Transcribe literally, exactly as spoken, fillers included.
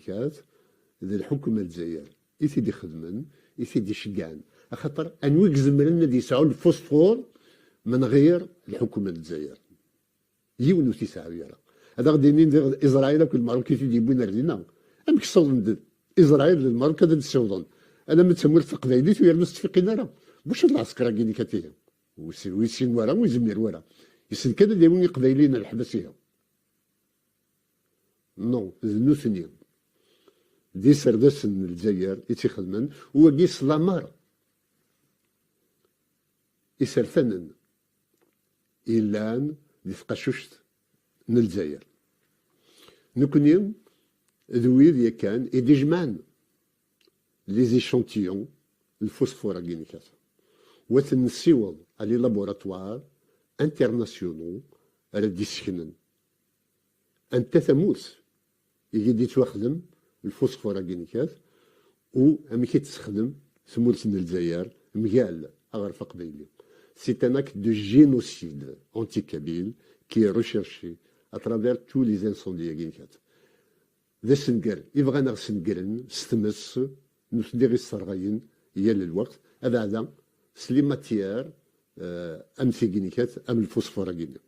Kat, d lḥukuma n Lezzayer i t-id-ixedmen, i t-id-iceggɛen. Axaṭer anwa i izemren ad yesɛu lfusfur menɣir lḥukuma n Lezzayer? Yiwen ur t-yesɛi ara. Ad aɣ-d-inin diɣ Isṛayil akked Lmerruk i t-id-yewwin ar dinna. Amek ssawḍen-d Isṛayil d Lmerruk ad d-ssiwḍen alamma d tamurt taqbaylit u yernu s-tfiqin ara? Buc d lɛesker-agi-inek a tihi. Ur s-, ur yessin wara, ur yezmir wara. Yessen kan ad yawi iqbayliyen ar leḥbas ihi. Non, d nutni. D iserdasen n Lezzayer i tt-ixedmen, u wagi s lamer isertanen yellan di tqacuct n Lezzayer. Nekni d wid yakan i d-ijemɛen les échantillons, lfusfur-agi-inek. U ad ten-nessiweḍ à les laboratoires internationaux ara d-iseknen anta tamurt i d-yettwaxdem lfusfur-agi-inek, u amek i tt-texdem tmurt n Lezzayer mgal aɣref aqbayli. C'est un acte de génocide anti-kabyle qui est recherché à travers tous les incendies-agi-inek. D asenger i bɣan ad ɣ-sengren s tmes, nutni i ɣ-isserɣayen yal lweqt, abeɛda s les matières, euh, am tigi-inek, am lfusfur-agi-nni.